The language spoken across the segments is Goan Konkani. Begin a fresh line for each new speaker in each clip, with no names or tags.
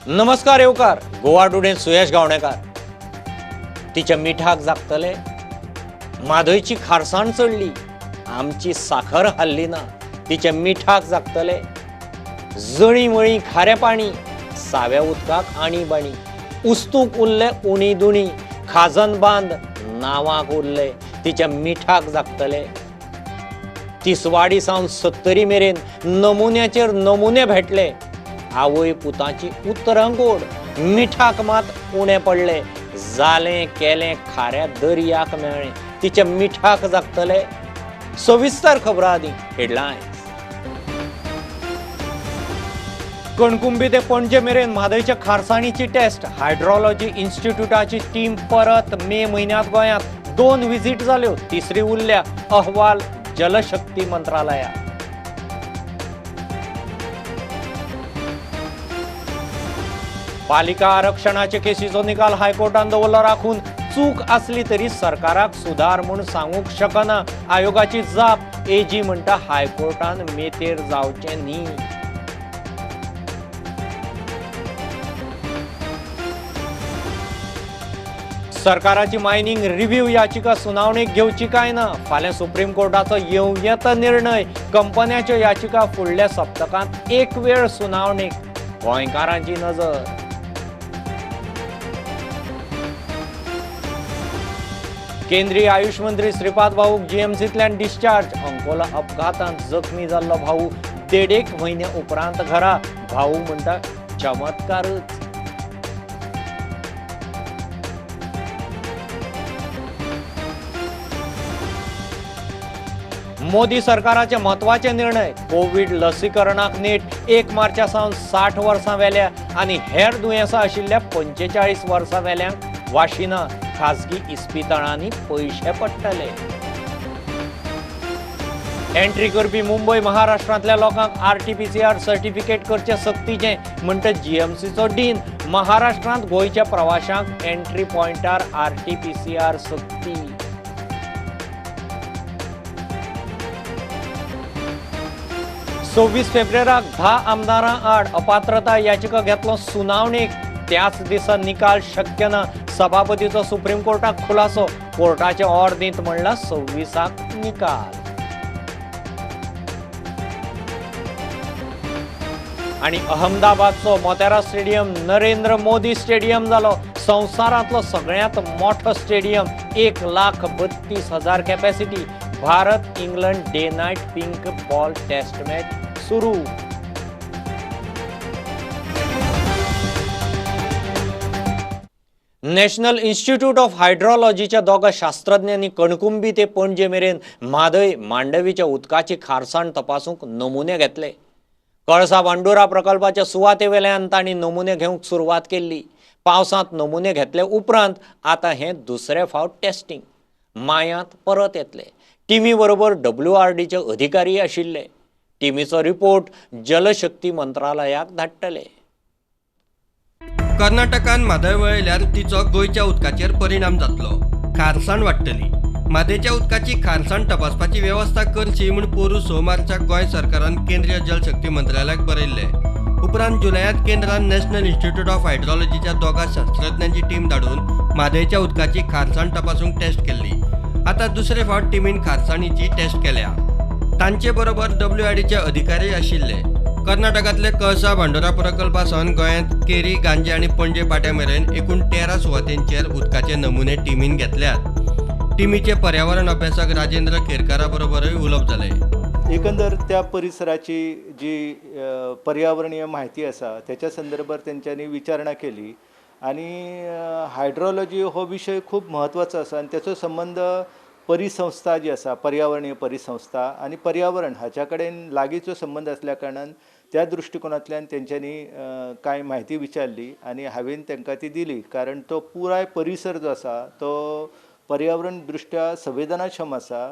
नमस्कार येवकार गोवा टुडे सुयश गावणेकार. तिच्या मिठाक जागतले, म्हादयची खारसाण चडली, आमची साखर हाल्ली ना. तिच्या मिठाक जागतले, जळी मळी खारें पाणी, साव्या उदकाक आणी बाणी, उस्तूक उरले उणी दुणी, खाजन बांद नांवाक उरले. तिच्या मिठाक जागतले. तिसवाडी सावन 70 मेरेन नमुन्याचेर नमुने भेटले, आवय पुताची उतरां गोड, मिठाक मात उणें पडले. जालें केलें खाऱ्या दर्याक मेळ्ळें, तिच्या मिठाक जागतले. सविस्तर खबरां आदी हेडलायन्स. कणकुंबी ते पणजे मेरेन म्हादयच्या खारसाणीची टेस्ट. हायड्रोलॉजी इन्स्टिट्यूटाची टीम परत मे म्हयन्यांत गोंयांत. 2 विजीट जाल्यो, तिसरी उरल्या. अहवाल जलशक्ती मंत्रालया. पालिका आरक्षणाचे केसीचो निकाल हायकोर्टान दवरलो राखून. चूक आसली तरी सरकाराक सुदार म्हूण सांगूंक शकना, आयोगाची जाप. एजी म्हणटा हायकोर्टान मेतेर जावचें न्ही. सरकाराची मायनिंग रिव्ह्यू याचिका सुनावणेक घेवची काय ना, फाल्यां सुप्रीम कोर्टाचो येवं येता निर्णय. कंपन्याच्यो याचिका फुडल्या सप्तकांत एक वेळ सुनावणेक. गोंयकारांची नजर. केंद्रीय आयुष मंत्री श्रीपाद भाऊक जीएमसींतल्यान डिस्चार्ज. अंकोला अपघातांत जखमी जाल्लो भाऊ 1.5 म्हयन्या उपरांत घरा. भाऊ म्हणटा चमत्कारच. मोदी सरकाराचे म्हत्वाचे निर्णय. कोवीड लसीकरणाक नेट. 1 मार्चा सावन 60 वर्सां वेल्या आनी हेर दुयेंसां आशिल्ल्या 45 वर्सां वेल्यांक वाशिनां. खाजगी इस्पितळांनी पयशे पडटले. एंट्री करपी मुंबय महाराष्ट्रांतल्या लोकांक RT-PCR certificate करचें सक्तीचें म्हणटा जीएमसीचो डीन. महाराष्ट्रांत गोंयच्या प्रवाशांक एंट्री पॉयंटार RT-PCR सक्ती. 26 फेब्रुवाराक 10 आमदारां आड अपात्रता याचिका घेतलो सुनावणेक. त्याच दिसा निकाल शक्य ना, सभापतीचो सुप्रीम कोर्टाक खुलासो. कोर्टाचे ऑर्दींत म्हणला 26 निकाल. आनी अहमदाबादचो मोतेरा स्टेडियम नरेंद्र मोदी स्टेडियम जालो. संवसारांतलो सगळ्यांत मोठो stadium. 1,32,000 capacity. Bharat England day night pink ball test match सुरू. नॅशनल इन्स्टिट्यूट ऑफ हायड्रोलॉजीच्या दोगा शास्त्रज्ञांनी कणकुंबी ते पणजे मेरेन म्हादय मांडवीच्या उदकाची खारसाण तपासूंक नमुने घेतले. कळसा भांडुरा प्रकल्पाच्या सुवातेवेल्यान तांणी नमुने घेवंक सुरवात केल्ली. पावसांत नमुने घेतले उपरांत आतां हें दुसरे फावट टेस्टिंग. मायांत परत येतले. टिमी बरोबर WRDचे अधिकारी आशिल्ले. टिमीचो रिपोर्ट जलशक्ती मंत्रालयाक धाडटले.
कर्नाटकान म्हादय वळयल्यार तिचो गोंयच्या उदकाचेर परिणाम जातलो, खारसाण वाडटली. म्हादयच्या उदकाची खारसाण तपासपाची वेवस्था करची म्हूण पोरूं 6 मार्चाक गोंय सरकारान केंद्रीय जलशक्ती मंत्रालयाक बरयल्लें. उपरांत जुलयांत केंद्रान नॅशनल इन्स्टिट्यूट ऑफ हायड्रोलॉजीच्या 2 शास्त्रज्ञांची टीम धाडून म्हादयच्या उदकाची खारसाण तपासूंक टेस्ट केल्ली. आतां दुसरे फावट टिमीन खारसाणीची टेस्ट केल्या. तांचे बरोबर WRDचे अधिकारी आशिल्ले. कर्नाटकांतले कळसा भांडुरा प्रकल्पा सावन गोंयांत केरी, गांजे आनी पणजे पाट्या मेरेन एकूण 13 सुवातेंचेर उदकाचे नमुने टिमीन घेतल्यात. टिमीचे पर्यावरण अभ्यासक राजेंद्र केरकारा बरोबरूय उलोवप जालें.
एकंदर त्या परिसराची जी पर्यावरणीय म्हायती आसा त्याच्या संदर्भात तेंच्यांनी विचारणा केली आनी हायड्रोलॉजी हो विशय खूब म्हत्वाचो आसा आनी तेचो संबंद परिसंस्था जी आसा, पर्यावरणीय परिसंस्था आनी पर्यावरण हाच्या कडेन लागींचो संबंद आसल्या कारणान त्या दृश्टिकोनांतल्यान तेंच्यांनी कांय म्हायती विचारली आनी हांवें तांकां ती दिली. कारण तो पुराय परिसर जो आसा तो पर्यावरण दृश्ट्या संवेदनाक्षम आसा.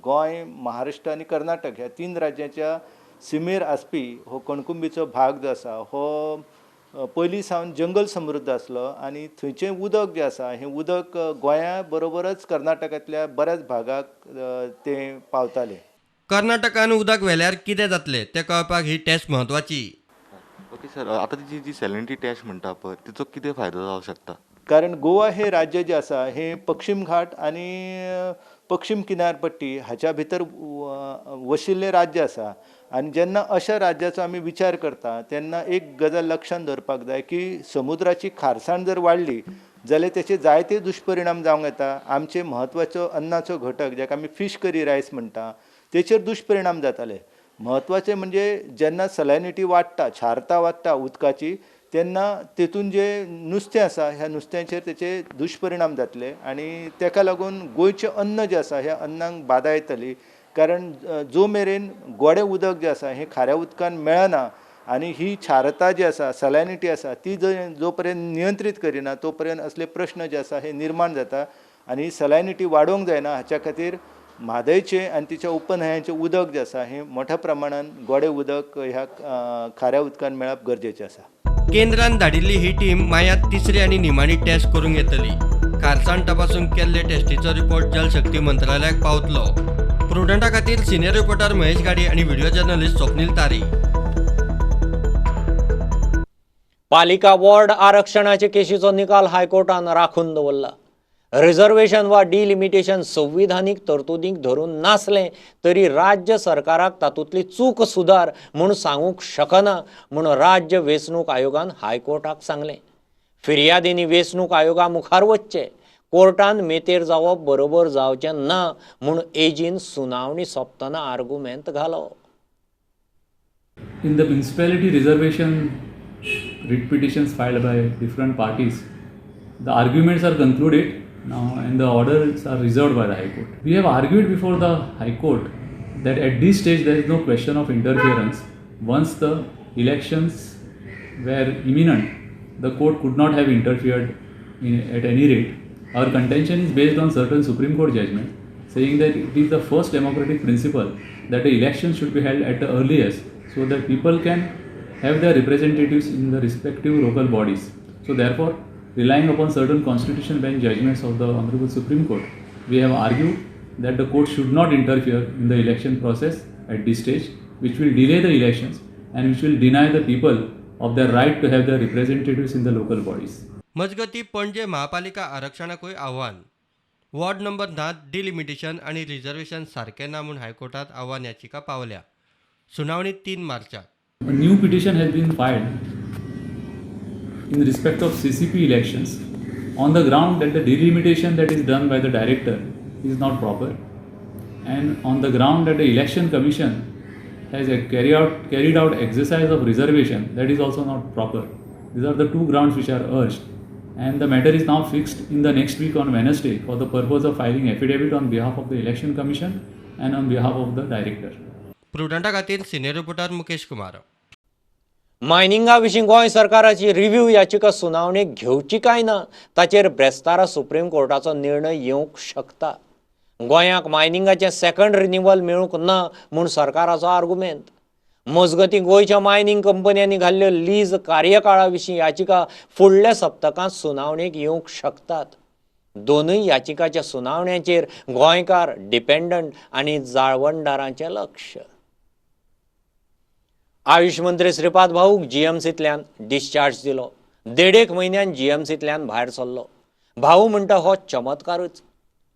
गोंय, महाराष्ट्र आनी कर्नाटक ह्या 3 राज्यांच्या सिमेर आसपी हो कणकुंबीचो भाग जो आसा हो पयलीं सावन जंगल समृद्ध आसलो आनी थंयचें उदक जें आसा हें उदक गोंया बरोबरच कर्नाटकांतल्या बऱ्याच भागाक तें पावतालें.
कर्नाटकान उदक व्हेल्यार कितें जातलें तें कळपाक ही टेस्ट म्हत्वाची.
सर, आतां तिची जी सॅलिनिटी टेस्ट म्हणटा पळय तिचो कितें फायदो जावंक शकता?
कारण गोवा हे राज्य जे आसा हे पश्चिम घाट आनी पश्चिम किनारपट्टी हाच्या भितर वशिल्लें राज्य आसा आनी जेन्ना अशा राज्याचो आमी विचार करता तेन्ना एक गजाल लक्षांत दवरपाक जाय की समुद्राची खारसाण जर वाडली जाल्यार तेचे जायते दुश्परिणाम जावंक येता. आमचे म्हत्वाचो अन्नाचो घटक जाका आमी फीश करी रायस म्हणटा तेचेर दुश्परिणाम जाताले. म्हत्वाचें म्हणजे जेन्ना सलायनिटी वाडटा, क्षारता वाडटा उदकाची, तेन्ना तेतून जे नुस्तें आसा ह्या नुस्त्याचेर तेचे दुश्परिणाम जातले आनी तेका लागून गोंयचें अन्न जें आसा ह्या अन्नाक बादा येतली. कारण जो मेरेन गोडें उदक जें आसा हें खाऱ्या उदकान मेळना आनी ही क्षारता जी आसा, सलायनिटी आसा ती जो पर्यंत नियंत्रीत करिना तो पर्यंत असले प्रश्न जे आसा हे निर्माण जाता आनी सलायनिटी वाडोवंक जायना. हाच्या खातीर म्हादयचें आनी तिच्या उपन्हंयांचें उदक जें आसा हें मोठ्या प्रमाणान गोडें उदक ह्या खाऱ्या उदकान मेळप गरजेचें आसा.
केंद्रान धाडिल्ली ही टीम मायात तिसरी आनी निमाणी टेस्ट करूंक येतली. खारसाण तपासून केल्ले टेस्टीचो रिपोर्ट जलशक्ती मंत्रालयाक पावतलो. प्रुडंटा खातीर सिनियर रिपोर्टर महेश गाडी आनी व्हिडिओ जर्नलिस्ट स्वप्नील तारी.
पालिका वॉर्ड आरक्षणाचे केशीचो निकाल हायकोर्टान राखून दवरला. रिझर्वेशन वा डिलिमिटेशन संविधानीक तरतुदींक धरून नासलें तरी राज्य सरकाराक तातूंतली चूक सुदार म्हूण सांगूंक शकना म्हूण राज्य वेंचणूक आयोगान हायकोर्टाक सांगलें. फिर्यादींनी वेंचणूक आयोगा मुखार वचचें, कोर्टान मेतेर जावप बरोबर जावचें ना म्हूण एजीन सुनावणी सोंपतना आर्गुमेंत घालो.
In the municipality reservation writ petitions filed by different parties, the arguments are concluded now and the orders are reserved by the High Court. We have argued before the High Court that at this stage there is no question of interference. Once the elections were imminent, the court could not have interfered at any rate. Our contention is based on certain Supreme Court judgment saying that it is the first democratic principle that the election should be held at the earliest so that people can have their representatives in the respective local bodies. So therefore, relying upon certain constitution bench judgments of the Honorable Supreme Court, we have argued that the court should not interfere in the election process at this stage, which will delay the elections and which will deny the people of their right to have their representatives in the local bodies.
मजगती पणजे महापालिका आरक्षणाकूय आव्हान. वॉर्ड नंबर 9 डिलिमिटेशन आनी रिझर्वेशन सारकें ना म्हूण हायकोर्टात आव्हान याचिका पावल्या. सुनावणी 3 मार्चाक.
A new petition has been filed in respect of CCP elections on the ground that the delimitation that is done by the director is not proper, and on the ground that the election commission has carried out exercise of reservation that is also not proper. These are the two grounds which are urged, and the matter is now fixed in the next week on Wednesday for the purpose of filing affidavit on behalf of the election commission and on behalf of the director.
प्रुडंटा खातीर सिनियर रिपोर्टर मुकेश कुमार.
मायनिंगा विशीं गोंय सरकाराची रिव्ह्यू याचिका सुनावणेक घेवची काय ना ताचेर ब्रेस्तारा सुप्रीम कोर्टाचो निर्णय येवंक शकता. गोंयाक मायनिंगाचें सेकंड रिन्युअल मेळूंक ना म्हूण सरकाराचो आर्गुमेंत. मजगतीं गोंयच्या मायनिंग कंपन्यांनी घाल्ल्यो लीज कार्यकाळा विशीं याचिका फुडल्या सप्तकांत सुनावणेक येवंक शकतात. दोनूय याचिकाच्या सुनावण्यांचेर गोंयकार डिपेंडंट आनी जाळवणदारांचें लक्ष. आयुष मंत्री श्रीपाद भाऊक जीएमसींतल्यान डिस्चार्ज दिलो. 1.5 म्हयन्यान जीएमसींतल्यान भायर सरलो. भाऊ म्हणटा हो चमत्कारूच.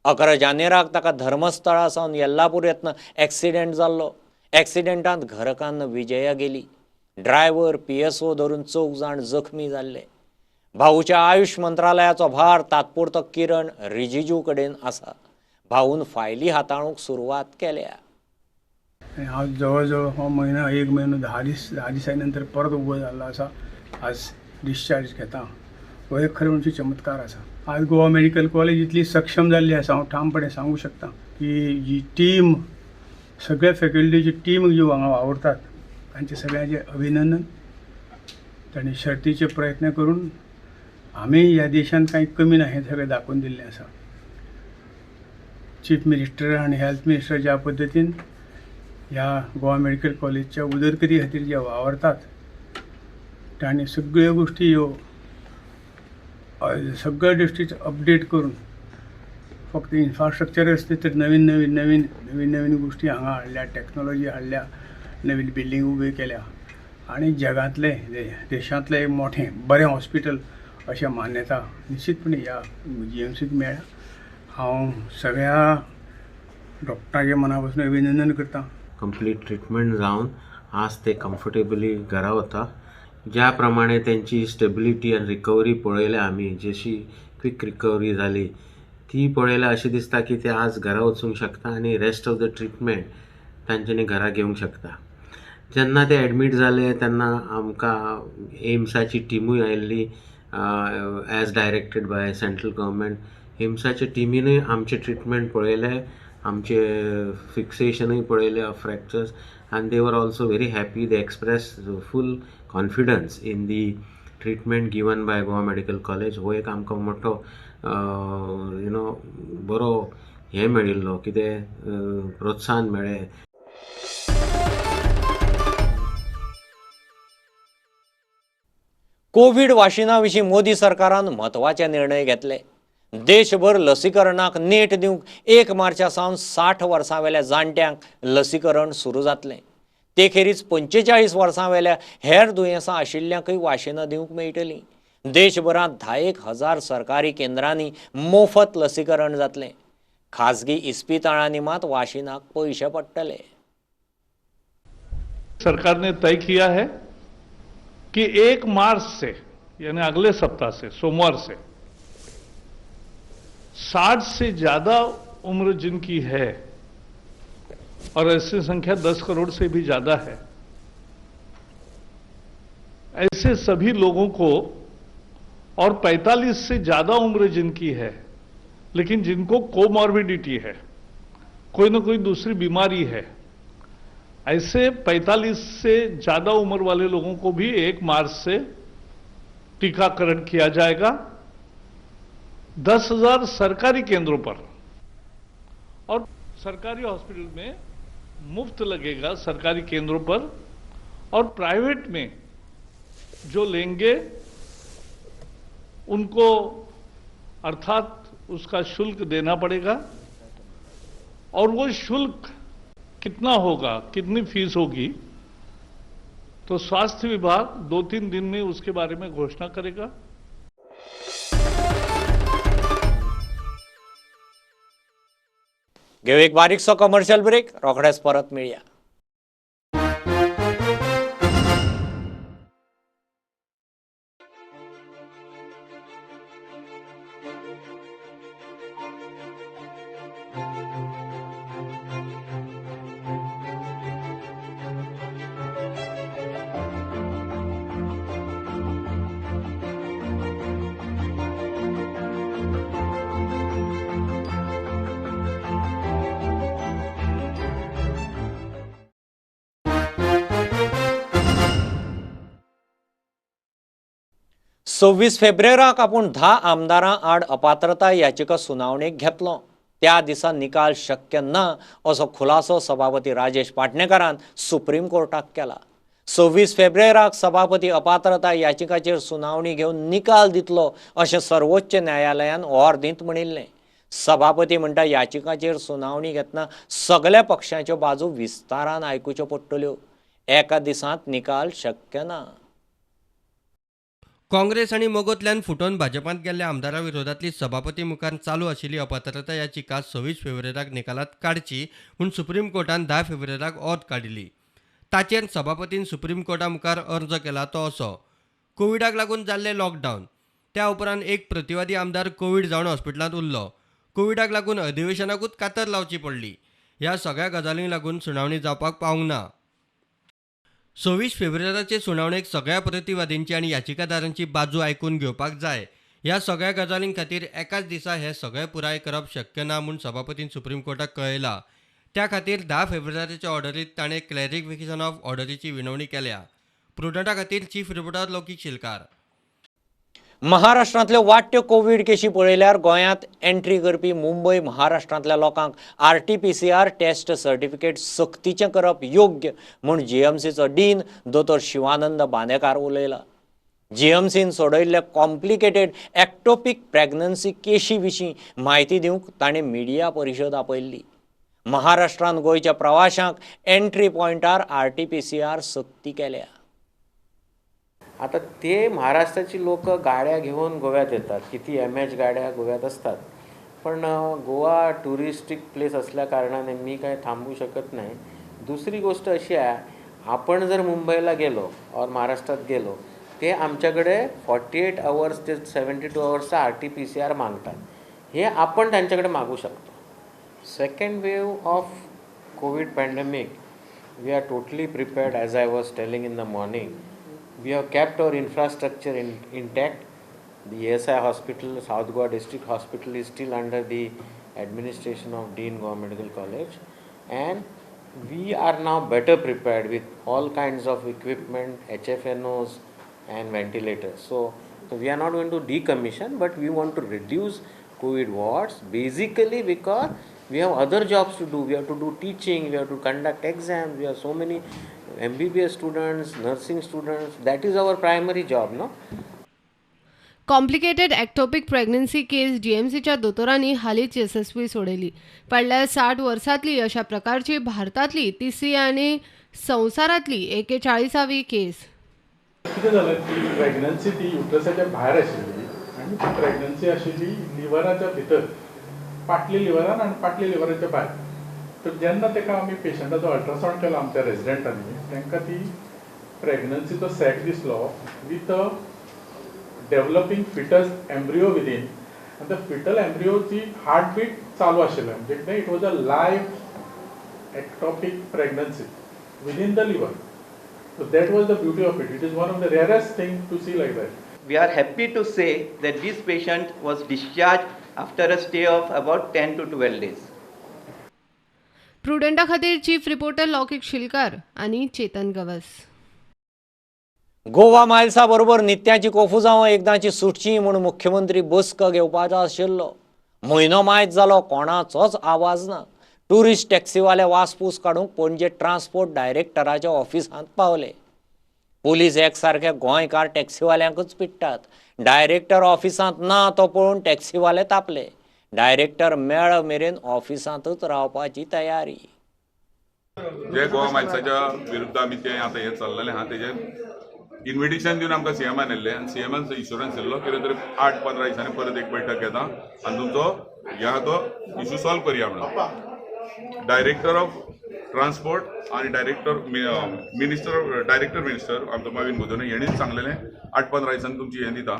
11 जानेराक ताका धर्मस्थळा सावन येल्लापूर येतना एक्सिडेंट जाल्लो. एक्सिडेंटांत घरकान्न विजया गेली. ड्रायव्हर PSO धरून 4 जाण जखमी जाल्ले. भाऊच्या आयुष मंत्रालयाचो भार तात्पुरतो किरण रिजिजू कडेन आसा. भाऊन फायली हाताळूंक सुरवात केल्या.
हांव जवळ जवळ हो म्हयनो 1 म्हयनो 10 दिसां नंतर परत उबो जाल्लो आसा. आज डिस्चार्ज घेता. हो एक खरें म्हणजे चमत्कार आसा. आज गोवा मेडिकल कॉलेज इतली सक्षम जाल्ली आसा, हांव ठामपणे सांगूं शकता की जी टीम, सगळ्या फॅकल्टीची टीम जी हांगा वावुरतात तांचे सगळ्यांचे अभिनंदन. तांणी शर्तीचे प्रयत्न करून आमी ह्या देशांत कांय कमी ना हें सगळें दाखोवन दिल्लें आसा. चीफ मिनिस्टर आनी हेल्थ मिनिस्टर ज्या पद्दतीन ह्या गोवा मेडिकल कॉलेजच्या उदरगती खातीर जे वावरतात तांणी सगळ्यो गोश्टी ह्यो सगळ्या गोश्टी अपडेट करून फक्त इन्फ्रास्ट्रक्चर आसलें तर नवीन नवीन नवीन नवीन नवीन गोश्टी हांगा हाडल्या, टॅक्नोलॉजी हाडल्या, नवीन बिल्डींग उब्यो केल्या. आनी जगांतलें, देशांतलें एक मोठें बरें हॉस्पिटल अशें मान्यता निश्चितपणी ह्या जीएमसीक मेळ्ळ्या. हांव सगळ्या डॉक्टरांचें मना पासून अभिनंदन करतां.
कंप्लीट ट्रिटमेंट जावन आज ते कम्फर्टेबली घरा वता. ज्या प्रमाणे तेंची स्टेबिलिटी आनी रिकवरी पळयल्या आमी, जशी क्विक रिकवरी जाली ती पळयल्या, अशें दिसता की ते आज घरा वचूंक शकता आनी रेस्ट ऑफ the treatment तांच्यांनी घरा घेवंक शकता. जेन्ना ते एडमीट जाले तेन्ना आमकां एम्साची टिमूय आयिल्ली, as directed by central government. एम्साच्या टिमीनूय आमचें ट्रिटमेंट पळयलें, आमचे फिक्सेशनूय पळयलें ऑफ फ्रॅक्चर्स, आनी they were also very happy. They express full confidence in the treatment given by Goa Medical College. हो एक आमकां मोठो you know बरो हें मेळिल्लो, कितें प्रोत्साहन मेळ्ळें.
कोवीड वाशिना विशीं मोदी सरकारान म्हत्वाचे निर्णय घेतले. देशभर लसीकरणाक नेट दिवंक 1 मार्चा सावन 60 वर्सां वेल्या जाणट्यांक लसीकरण सुरू जातलें. ते खेरीज 45 वर्सां वेल्या हेर दुयेंसां आशिल्ल्यांकय वाशिनां दिवंक मेळटलीं. देशभरांत 10,000 सरकारी केंद्रांनी मोफत लसीकरण जातलें. खाजगी इस्पितळांनी मात वाशिनाक पयशे पडटले.
सरकार ने तय किया है कि 1 मार्च से, यानी अगले सप्ताह से, सोमवार से 60 से ज्यादा उम्र जिनकी है, और ऐसी संख्या 10 करोड़ से भी ज्यादा है, ऐसे सभी लोगों को, और 45 से ज्यादा उम्र जिनकी है लेकिन जिनको कोमॉर्बिडिटी है, कोई ना कोई दूसरी बीमारी है, ऐसे 45 से ज्यादा उम्र वाले लोगों को भी 1 मार्च से टीकाकरण किया जाएगा 10,000 सरकारी केंद्रों पर, और सरकारी हॉस्पिटल में मुफ्त लगेगा सरकारी केंद्रों पर, और प्राइवेट में जो लेंगे उनको अर्थात उसका शुल्क देना पड़ेगा, और वो शुल्क कितना होगा, कितनी फीस होगी, तो स्वास्थ्य विभाग 2-3 दिन में उसके बारे में घोषणा करेगा.
घेऊ एक बारीकसो कमर्शियल ब्रेक, रोखडेच परत मेळया. सव्वीस फेब्रुवाराक आपूण 10 आमदारां आड अपात्रताय याचिका सुनावणेक घेतलो. त्या दिसा निकाल शक्य ना असो खुलासो सभापती राजेश पाटणेकारान सुप्रीम कोर्टाक केला. 26 फेब्रुवाराक सभापती अपात्रताय याचिकाचेर सुनावणी घेवन निकाल दितलो अशें सर्वोच्च न्यायालयान ऑर्दींत म्हणिल्लें. सभापती म्हणटा याचिकाचेर सुनावणी घेतना सगळ्या पक्षांच्यो बाजू विस्तारान आयकुच्यो पडटल्यो. एका दिसांत निकाल शक्य ना.
काँग्रेस आनी मगोंतल्यान फुटोवन भाजपांत गेल्ल्या आमदारा विरोधांतली सभापती मुखार चालू आशिल्ली अपात्रता याचिका 26 फेब्रुवाराक निकालात काडची म्हूण सुप्रीम कोर्टान 10 फेब्रुवाराक ऑर्द काडिल्ली. ताचेर सभापतीन सुप्रीम कोर्टा मुखार अर्ज केला तो असो: कोविडाक लागून जाल्लें लॉकडावन, त्या उपरांत एक प्रतिवादी आमदार कोवीड जावन हॉस्पिटलांत उरलो. कोविडाक लागून अधिवेशनाकूच कातर लावची पडली. ह्या सगळ्या गजालींक लागून सुनावणी जावपाक पावूंक ना. 26 फेब्रुवाराचे सुनावणेक सगळ्या प्रतिवादींची आनी याचिकादारांची बाजू आयकून घेवपाक जाय. ह्या सगळ्या गजालीं खातीर एकाच दिसा हें सगळें पुराय करप शक्य ना म्हूण सभापतीन सुप्रीम कोर्टाक कळयलां. त्या खातीर 10 फेब्रुवारीच्या ऑर्डरींत ताणें क्लॅरिफिकेशन ऑफ ऑर्डरीची विनवणी केल्या. प्रुडंटा खातीर चीफ रिपोर्टर लौकीक शिलकार.
महाराष्ट्रांतल्यो वाडट्यो कोवीड केशी पळयल्यार गोंयांत एंट्री करपी मुंबय महाराष्ट्रांतल्या लोकांक RT-PCR taste certificate सक्तीचें करप योग्य म्हूण जीएमसीचो डीन दोतोर शिवानंद बांदेकार उलयला. जीएमसीन सोडयल्ल्या कॉम्प्लिकेटेड एक्टोपीक प्रेग्नन्सी केशी विशीं म्हायती दिवंक ताणें मिडिया परिशद आपयल्ली. महाराष्ट्रांत गोंयच्या प्रवाशांक एंट्री पॉयंटार RT-PCR सक्ती केल्या.
आता ते महाराष्ट्राची लोक गाड्या घेऊन गोव्यात येतात, किती MH गाड्या गोव्यात असतात, पण गोवा टुरिस्टिक प्लेस असल्या कारणाने मी काय थांबू शकत नाही. दुसरी गोष्ट अशी आहे, आपण जर मुंबईला गेलो और महाराष्ट्रात गेलो ते आमच्याकडे 48 आवर्स ते 72 आवर्सचा RT-PCR मागतात, हे आपण त्यांच्याकडे मागू शकतो. Second wave of COVID pandemic we are totally prepared. As I was telling in the morning, we have kept our infrastructure intact. The ESI hospital, South Goa District Hospital is still under the administration of Dean Goa Medical College, and we are now better prepared with all kinds of equipment, HFNOs and ventilators. So we are not going to decommission, but we want to reduce COVID wards, basically because we have other jobs to do. We have to do teaching, we have to conduct exams, we have so many MBBS students, nursing students. That is our primary job, no?
Complicated ectopic pregnancy case जीएमसीच्या दोतोरांनी हालींच येसस्वी सोडयली. फाटल्या 60 वर्सांतली अशा प्रकारची भारतांतली तिसरी आनी संवसारांतली 41वी केस.
कितें जालें, ती प्रेग्नन्सी ती युट्रसाच्या भायर आशिल्ली आनी ती प्रेग्नन्सी आशिल्ली लिवराच्या भितर, पाटली लिवरान आनी पाटली लिवराच्या भायर. तर जेन्ना ताका आमी पेशंटाचो अल्ट्रासावंड केलो आमच्या रेजिडेंटांनी, तांकां ती प्रेग्नन्सीचो सॅक दिसलो with a developing fetus embryo within, आनी त्या फिटल एम्ब्रियोची हार्टबीट चालू आशिल्लें. म्हणजे कितें, it was a live ectopic pregnancy within the liver. So that was the beauty of it. It is one of the rarest things to see like that.
We are happy to say that this patient was discharged after a stay of about 10 to 12 days.
प्रुडंटा खातीर चीफ रिपोर्टर लौकिक शिलकार आनी चेतन गवस.
गोवा मायल्सा बरोबर नित्याची कोफुजांव एकदांची सुटची म्हूण मुख्यमंत्री बसका घेवपाचो आशिल्लो. म्हयनो मायत जालो, कोणाचोच आवाज ना. टुरिस्ट टॅक्सीवाले वासपूस काडूंक पणजे ट्रान्सपोर्ट डायरेक्टराच्या ऑफिसांत पावले. पुलीस एकसारके गोंयकार टॅक्सीवाल्यांकूच पिडटात. डायरेक्टर ऑफिसांत ना तो पळोवन टॅक्सीवाले तापले. डायरेक्टर मेळ मेरेन ऑफिसांतूच रावपाची तयारी.
जे गोवा मायल्साच्या विरुद्ध आमी ते आतां हें चल्लेलें आहा तेजेर इन्विटेशन दिवन आमकां सीएमान येयल्लें आनी सीएमान इन्शुरन्स दिल्लो कितें तरी 8-15 दिसांनी परत एक बैठक घेता आनी तुमचो हे आहा तो इशू सॉल्व करया म्हणून. डायरेक्टर ऑफ ट्रान्सपोर्ट आनी डायरेक्टर मिनिस्टर डायरेक्टर मिनिस्टर आमचो मॉवीन गुदिन्हो हेणीच सांगलेलें 8-15 दिसांनी तुमची हें दिता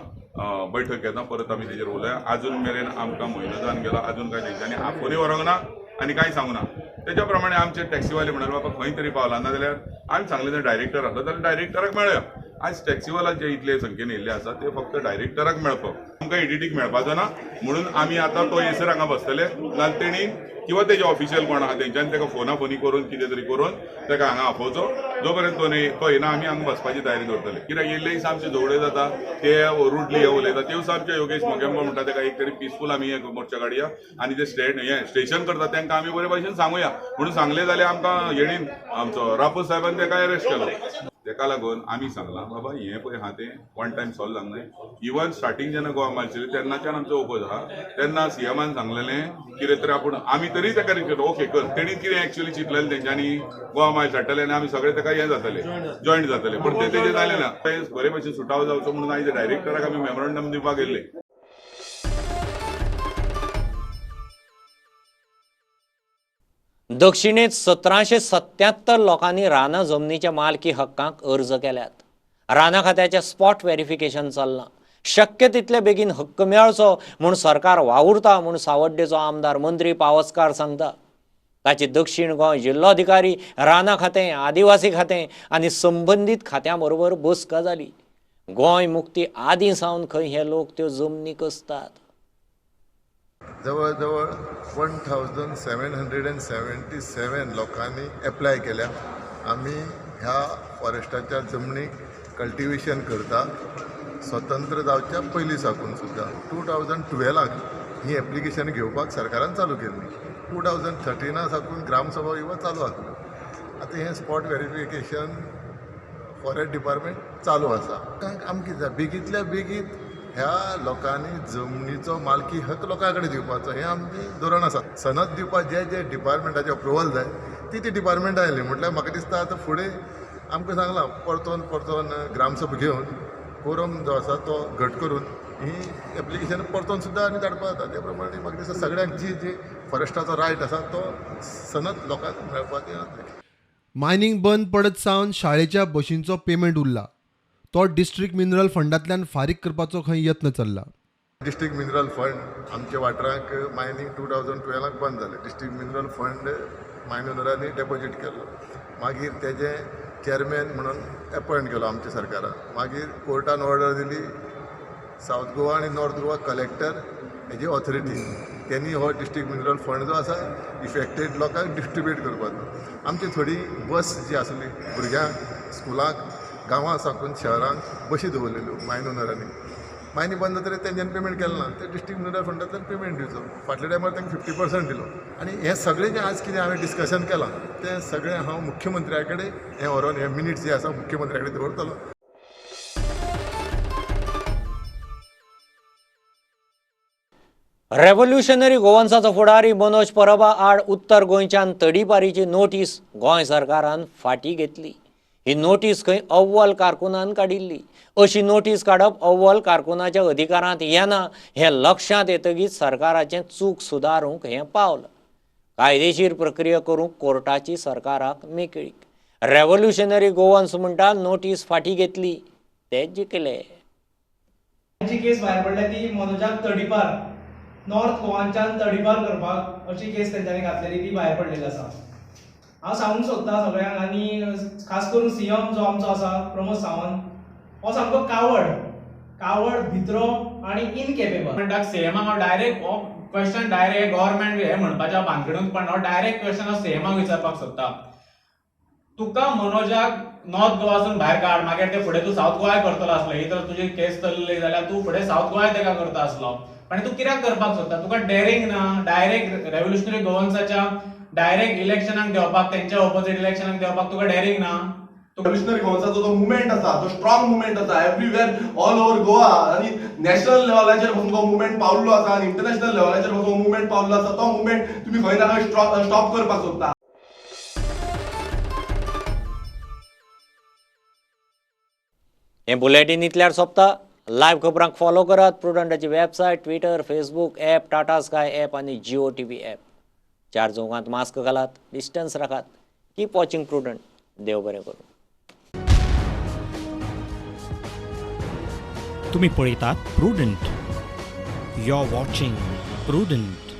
बैठक घेता परत आमी तेजेर उलया. आजून मेरेन आमकां म्हयनो जावन गेला, आजून कांय तेंच्यांनी आफोनूय व्हरूंक ना आनी कांय सांगूं ना. तेच्या प्रमाणे आमचे टॅक्सीवाले म्हणाले बाबा खंय तरी पावला, ना जाल्यार आमी सांगलें डायरेक्टर आसलो जाल्यार डायरेक्टराक मेळया. आयज टॅक्सीवाला जे इतले संख्येन येयल्ले आसा ते फक्त डायरेक्टराक मेळपाक, आमकां एडिटीक मेळपाचो ना म्हणून आमी आतां तो येसर हांगा बसतले. नाल्यार तेणी किंवा तेजे ऑफिशियल कोण आहा तेंच्यांनी ताका फोना फोनी करून कितें तरी करून ताका हांगा आपोवचो. जो पर्यंत तो येना आमी हांगा बसपाची तयारी दवरतले. कित्याक येयल्ले दिसा आमचे झगडे जाता, ते रुडली हे उलयता. ते दिसा आमचे योगेश मोगेंबो म्हणटा ताका एक तरी पिसफूल आमी एक मोर्चा काडया आनी ते हें स्टेशन करता तांकां आमी बरे भशेन सांगुया म्हणून सांगलें जाल्यार आमकां हेणीन आमचो रापोस साहेबान ताका अरेस्ट केलो. तेका लागून आमी सांगलां बाबा हें पळय आहा तें वन टायम सॉल्व जावंक जाय. इवन स्टार्टींग जेन्ना गोवा मायल्स तेन्नाच्यान आमचो ओपोज आहा. तेन्ना सीएमान सांगलेलें कितें तरी आपूण आमी तरी ताका रिक्वेस्ट ओके कर. तेणी कितें एक्चुअली चिंतलेलें तेंच्यांनी गोवा मायल्स हाडटले आनी आमी सगळे ताका हें जातले जॉयंट जातले, पूण तें तेजें जालें ना. बरे भशेन सुटावो जावचो म्हणून आयज डायरेक्टराक आमी मेमोरंडम दिवपाक गेल्ले.
दक्षिणेत 1777 लोकांनी रानां जमनीच्या मालकी हक्कांक अर्ज केल्यात. रानां खात्याचें स्पॉट व्हेरिफिकेशन चल्लां. शक्य तितले बेगीन हक्क मेळचो म्हूण सरकार वावुरता म्हूण सावड्डेचो आमदार मंत्री पावसकार सांगता. ताची दक्षिण गोंय जिल्लोधिकारी, रानां खातें, आदिवासी खातें आनी संबंदीत खात्यां बरोबर बसका जाली. गोंय मुक्ती आदीं सावन खंय हे लोक त्यो जमनी कसतात.
जवळजवळ 1777 लोकांनी एप्लाय केल्या. आमी ह्या फॉरेस्टाच्या जमनीक कल्टिवेशन करता स्वतंत्र जावच्या पयलीं साकून सुद्दां. 2012 ही एप्लिकेशन घेवपाक सरकारान चालू केल्ली. 2013 साकून ग्रामसभा विवा चालू आसल्यो. आतां हें स्पॉट व्हेरिफिकेशन फॉरेस्ट डिपार्टमेंट चालू आसा. आमकां कितें जाय, बेगींतल्या बेगीन ह्या लोकांनी जमनीचो मालकी हक लोकां कडेन दिवपाचो हें आमचें धोरण आसा. सनद दिवपाक जे जे डिपार्टमेंटाचें अप्रुवल जाय ती ती डिपार्टमेंटां आयली. म्हटल्यार म्हाका दिसता आतां फुडें आमकां सांगलां परतोन परतोन ग्रामसभा घेवन कोरम जो आसा तो घट करून ही एप्लिकेशन परतून सुद्दां आमी धाडपाक जाता. ते प्रमाणे म्हाका दिसता सगळ्यांक जी जी फॉरेस्टाचो रायट आसा तो सनद लोकांक मेळपाक येतलें.
मायनिंग बंद पडत सावन शाळेच्या बशींचो पेमेंट उरला, तो डिस्ट्रिक्ट मिनरल फंडांतल्यान फारीक करपाचो खंय यत्न चल्ला.
डिस्ट्रिक्ट मिनरल फंड आमच्या वाठाराक मायनिंग 2012 बंद जालें. डिस्ट्रिक्ट मिनरल फंड मायन ओनरांनी डेपोजीट केलो, मागीर तेजें चेअरमॅन म्हणून एपॉयंट केलो आमच्या सरकारान. मागीर कोर्टान ऑर्डर दिली सावथ गोवा आनी नॉर्थ गोवा कलेक्टर हेजी ऑथॉरिटी तेणी हो डिस्ट्रिक्ट मिनरल फंड जो आसा इफेक्टेड लोकांक डिस्ट्रिब्यूट करपाचो. आमची थोडी बस जी आसली भुरग्यांक स्कुलाक गांवां साकून शहरांक बशी दवरलेल्यो मायन ओनरांनी, मायनी बंद जातकीर तेंच्यांनी पेमेंट केलें ना, ते डिस्ट्रिक्ट मिनरल फंडांतल्यान पेमेंट दिवचो. फाटल्या टायमार तांकां 50% दिलो. आनी हें सगळें जें आज कितें हांवें डिस्कशन केलां तें सगळें हांव मुख्यमंत्र्या कडेन हें व्हरोन हे मिनिट्स जे आसा मुख्यमंत्र्या कडेन दवरतलो.
रेव्होल्युशनरी गोवन्साचो फुडारी मनोज परबा आड उत्तर गोंयच्यान तडीपारीची नोटीस गोंय सरकारान फाटीं घेतली. ही नोटीस खंय अव्वल कारकुनान काडिल्ली. अशी नोटीस काडप अव्वल कारकुनाच्या अधिकारांत येना हें लक्षांत येतकीच सरकाराचें चूक सुदारूंक हें पावल. कायदेशीर प्रक्रिया करूंक कोर्टाची सरकाराक मेकळीक. रेव्होल्युशनरी गोवन्स म्हणटा नोटीस फाटीं घेतली ते जिखले.
जी केस भायर पडल्या ती मनोजाक तडीपार नॉर्थ गोवांच्यान तडीपार करपाक अशी केस तेंच्यांनी घातलेली ती भायर पडलेली आसा. हांव सांगूंक सोदता सगळ्यांक आनी खास करून सीएम जो आमचो आसा प्रमोद सावंत हो सामको कावड कावड भित्रो आनी इनकेपेबल.
म्हणटा सीएमाक हांव डायरेक्ट हो क्वेश्चन डायरेक्ट गव्हर्मेंट हें म्हणपाच्या भानगडून पण हो डायरेक्ट क्वेश्चन हांव सीएमाक विचारपाक सोदता. तुका मनोजाक नॉर्थ गोवासून भायर काड, मागीर ते फुडें तूं सावथ गोवाय करतलो आसलो, ही तर तुजी केस चल्ली जाल्यार तूं फुडें सावथ गोवाय तेका करता आसलो, पण तूं कित्याक करपाक सोदता? तुका डेरिंग ना डायरेक्ट रेव्होल्युशनरी गोवन्साच्या डायरेक्ट इलेक्शनाक देंवपाक, तेंच्या ऑपोजीट इलेक्शनाक देंवपाक तुका डेरिंग ना.
रेव्होल्युशनरी गोवन्साचो जो मुवमेंट आसा तो स्ट्रॉंग मुवमेंट आसा एवरीवेअर ऑल ओवर गोवा आनी नॅशनल लेवलाचेर पासून तो मुवमेंट पावल्लो आसा आनी इंटरनॅशनल लेवलाचेर पासून मुवमेंट पावल्लो आसा. तो मुवमेंट तुमी खंय ना खंय स्टॉप करपाक सोदता.
हें बुलेटीन इतल्यार सोंपता. लायव्ह खबरांक फॉलो करात प्रुडंटाची website, Twitter, Facebook app, Tata Sky app आनी जिओ टीव्ही ॲप. चार चौगांत मास्क घालात, डिस्टन्स राखात. Keep watching Prudent. देव बरें करूं.
तुम्ही पळयतात Prudent. You are watching Prudent.